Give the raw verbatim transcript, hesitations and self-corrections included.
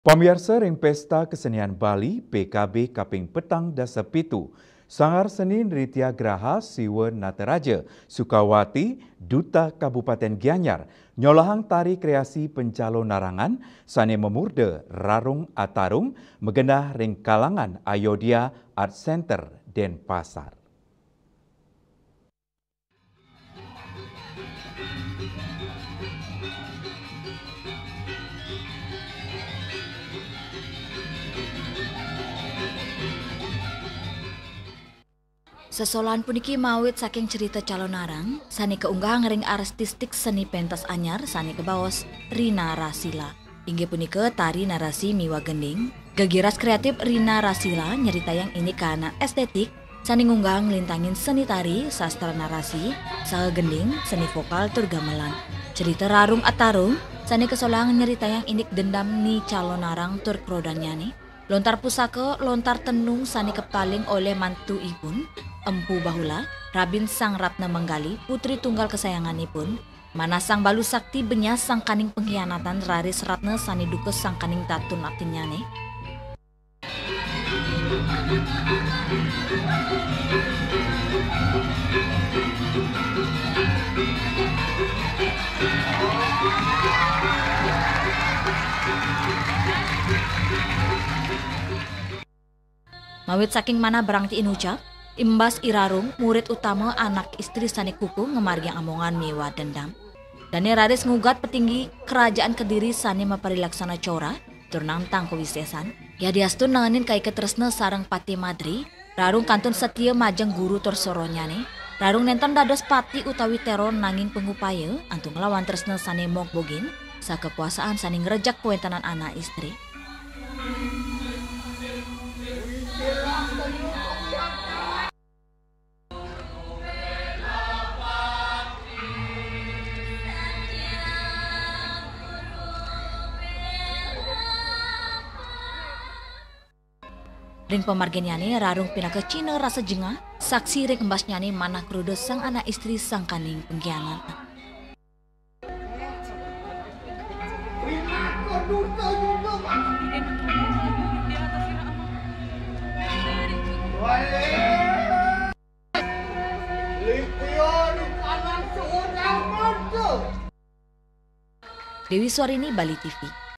Pamiarsa, ring Pesta Kesenian Bali P K B kaping petang dasa pitu, Sanggar Seni Nritya Graha Siwa Nataraja Sukawati, Duta Kabupaten Gianyar, nyolahang tari kreasi pencalonarangan sane mamurda Rarung Atarung magenah ring Kalangan Ayodhya Art Center, Denpasar. Sesolahan puniki mawit saking cerita Calonarang sane kaunggahang ring artistik seni pentas anyar sane kabaos Rina Rasila. Inggih punika tari narasi miwah gending. Gegiras kreatif Rina Rasila nyeritayang indik kahanan estetik sane ngunggahang nglintangin seni tari, sastra narasi, saha gending, seni vokal tur gamelan. Cerita Rarung Atarung sane kasolahang nyeritayang indik dendam Ni Calonarang tur krodannyane. Lontar pusaka, lontar tenung sane kapaling olih mantuipun, Empu Bahula, rabin Sang Ratna Manggali, putri tunggal kasayanganipun, manah Sang Balu Sakti, benyah sangkaning pengkhianatan, raris Ratna sane duka sangkaning tatun atinnyane. Mawit saking manah Brangti Inucap, imbas I Rarung, murid utama anak istri sane kukuh ngamargiang amongan miwah dendam. Dane raris ngugat petinggi Kerajaan Kediri sane maparilaksana cora tur nangtang kawisesan. Yadiastun nengenin kaiketresna sareng Patih Madri, Rarung kantun satia majeng guru tur soronyane. Rarung nenten dados patih utawi teror nanging pangupaya antuk nglawan tresna sane mogbogin, sakakuasaan sane ngrejek kawentenan anak istri. Ring pamarginnyane, Rarung pinaka cihna rasa jengah, saksi ring embasnyane manah kruda sang anak istri sangkaning pengkhianat. Dewi Swarini, Bali T V.